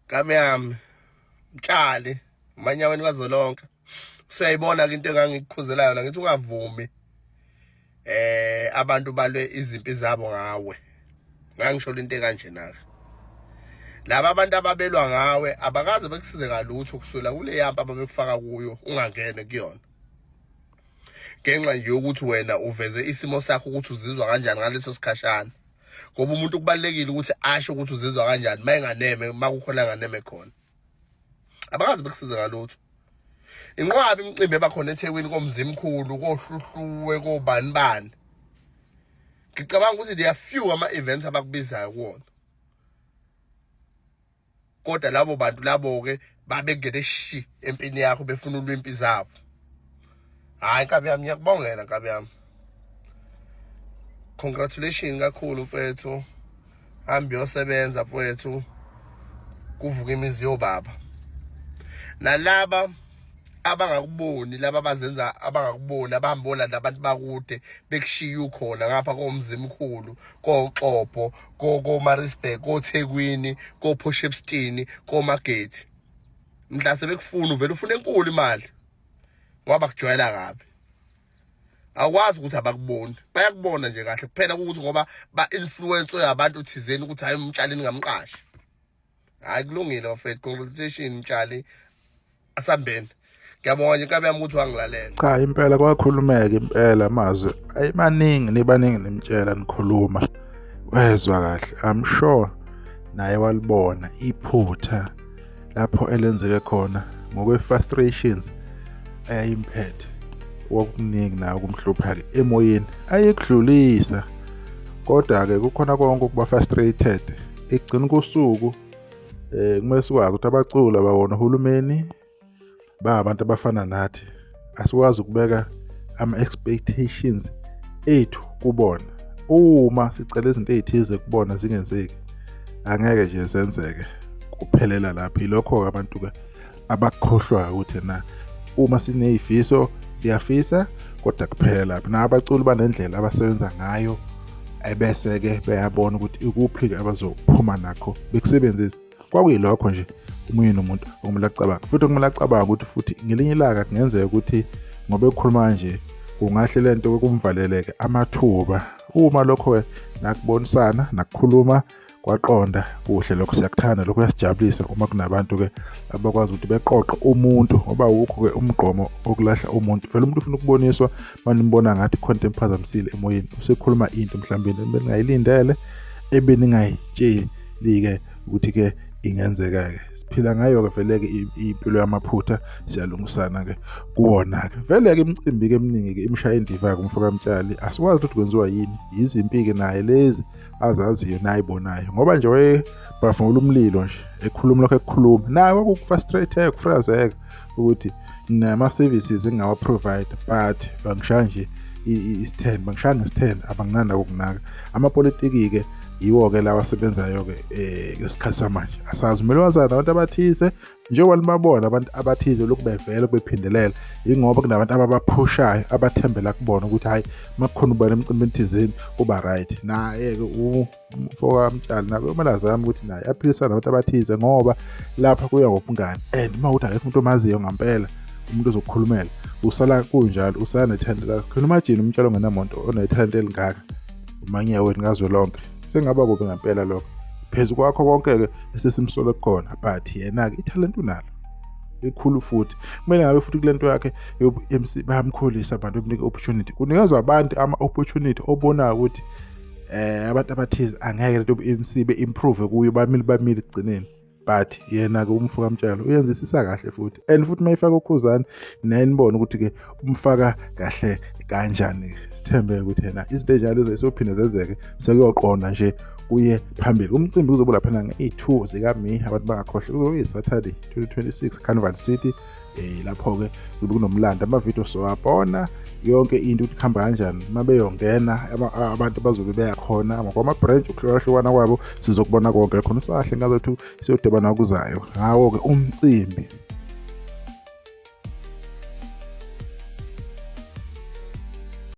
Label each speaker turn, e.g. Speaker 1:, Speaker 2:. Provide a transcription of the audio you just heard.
Speaker 1: Nkabi yami, Mtshali, manyaweni kazolonke. Usuyayibona ke into engangikukhuzela yona, ngithi ungavumi abantu balwe izimpi zabo ngawe. Ngangisho into ekanje na. Laba abantu ababelwa ngawe abakaze bekusize ngalutho kusula kule yampa ababekufaka kuyo ungangene kuyona. Ngenxa nje yokuthi wena uveze isimo sakho ukuthi uzizwa kanjani ngaleso sikhashana. Ngoba umuntu kubalekile ukuthi asho ukuthi uzizwa kanjani mayenganeme makukhona anganeme khona. Abakaze bekusize ngalutho. Inqwaba imicimbi ebakhona eThekwini komzimkhulu, kohluhluwe, kobani bani. Ngicabanga ukuthi there are few ama events abakubizayo kuwona. Kodwa labo bantu labo ke babengene shi empini yakho befuna ulwimpi zabo. Hayi nkabi yami, ngiyakubongela nkabi yami. Congratulations kakhulu mfethu. Hambe uyosebenza mfethu. Kuvuka imizi yobaba. Nalaba abangakuboni, laba abazenza abangakuboni, abahamba olanda abantu bakude bekushiya ukhona ngapha komzimkhulu, koXobho, koMaritzburg, koThekwini, koPort Shepstone, koMagethi. Mhla sebekufuna uvela ufuna enkulu imali ngoba kujwayela kabi. Awukwazi ukuthi abakuboni, bayakubona nje kahle kuphela ukuthi ngoba ba-influence abantu thizeni ukuthi hayi uMtshali ningamqashi. Hayi kulungile bafethu, congratulations Mtshali, asambeni. Ngiyabonga nje nkabi yami ukuthi wangilalela.
Speaker 2: Cha impela kwakhulumeka impela amazwi ayimaningi, nibaningi nimtshela nikhuluma wezwa kahle. I'm sure naye walibona iphutha lapho elenzeke khona ngokwe-frustrations eyayimphethe, kwakukuningi naye okumhlupha-ke emoyeni ayekudlulisa, kodwa-ke kukhona konke ukuba frustrated ekugcina kosuku. Kumele sikwazi ukuthi abaculi abawona uhulumeni, bangabantu abafana nathi, asikwazi ukubeka ama-expectations ethu kubona. Uma sicela izinto ey'thize kubona zingenzeki, angeke nje zenzeke, kuphelela lapho. Yilokho-ke abantu-ke abakukhohlwayo ukuthi na uma siney'fiso siyafisa kodwa kuphelela lapho. Nabaculi banendlela abasebenza ngayo, ebese-ke beyabona ukuthi ikuphi-ke abazophuma nakho bekusebenzise. Kwakuyilokho nje omunye nomuntu okumele acabange, futhi okumele acabange ukuthi futhi ngelinye ilanga kungenzeka ukuthi ngoba ekhuluma kanje kungahle le nto kumvaleleke amathuba. Uma lokho-ke nakubonisana nakukhuluma kwaqonda kuhle, lokho siyakuthanda, lokho kuyasijabulisa uma kunabantu-ke abakwazi ukuthi beqoqe umuntu, ngoba awukho-ke umgqomo okulahla umuntu. Vele umuntu ufuna ukuboniswa, uma nimbona ngathi khona into emphazamisile emoyeni, usekhuluma into mhlawumbe ebeningayilindele, ebeningayitsheli-ke ukuthi-ke ingenzeka-ke. Siphila ngayo-ke vele-ke impilo yamaphutha, siyalungisana-ke kuwona-ke. Vele-ke imicimbi-ke eminingi-ke imshaya indiva-ke umfo kaMtshali, asikwazi ukuthi kwenziwa yini, yizimpi-ke naye lezi azaziyo nayibonayo, ngoba nje wayebhavungula umlilo nje ekhuluma lokho ekukhuluma naye kwakuku-frustrate, kufrazeka ukuthi nama-services engingawa-provide but bangishaya nje isithende, bangishaya ngesithende, abanginanda kokunaka. Amapolitiki-ke yiwo-ke lawa asebenzayo-ke ngesikhathi samanje, asazi kumele wazane nabantu abathize njengoba nibabona abantu abathize lokhu bevele bephindelela, yingoba kunabantu ababaphushayo abathembela kubona ukuthi hhayi uma kukhona ubani emcimbini thizeni kuba right. Naye-ke umfo kaMtshali naye kumele azame ukuthi naye aphilisane nabantu abathize, ngoba lapha kuya ngobungani, and uma ukuthi akekho umuntu omaziyo ngampela umuntu ozokukhulumela, usala kunjalo, usala nethalente lakho. Can you imagine uMtshali ongenamonto onethalente elingaka umanyaweni kazwelonke? Sengaba kubi ngampela lokho. Phezu kwakho konke-ke esesimsole kukhona, but yena-ke ithalente unalo likhulu, futhi kumele ngabe futhi kule nto yakhe yobu-MC bayamkhulisa abantu, bemnika i-opportunity. Kunikezwa abantu ama-opportunity obonayo ukuthi abantu abathize angeke lento yobu-MC be-improve kuyo, bamile bamile ekugcineni, but yena-ke umfo kaMtshali uyenzisisa kahle futhi, and futhi uma efaka uKhuzani naye nibone ukuthi-ke umfaka kahle kanjani. Sithembe ukuthi yena izinto ey'njalo zizophinde zenzeke, sekuyoqonda nje kuye phambili. Umcimbi uzobe laphana nge-2 zikaMeyi, abantu bangakhohlwa, kuzobe kuyi-Saturday 2026 Carnival City. Lapho-ke kuzobe kunomlando, amavidiyo sowabona yonke into ukuthi kuhamba kanjani uma beyongena, abantu bazobe beya khona ngokwama-branch, ukuhlukahlukana kwabo sizokubona konke khona. Usahle ngazothi siyodibana kuzayo ngawo-ke umcimbi.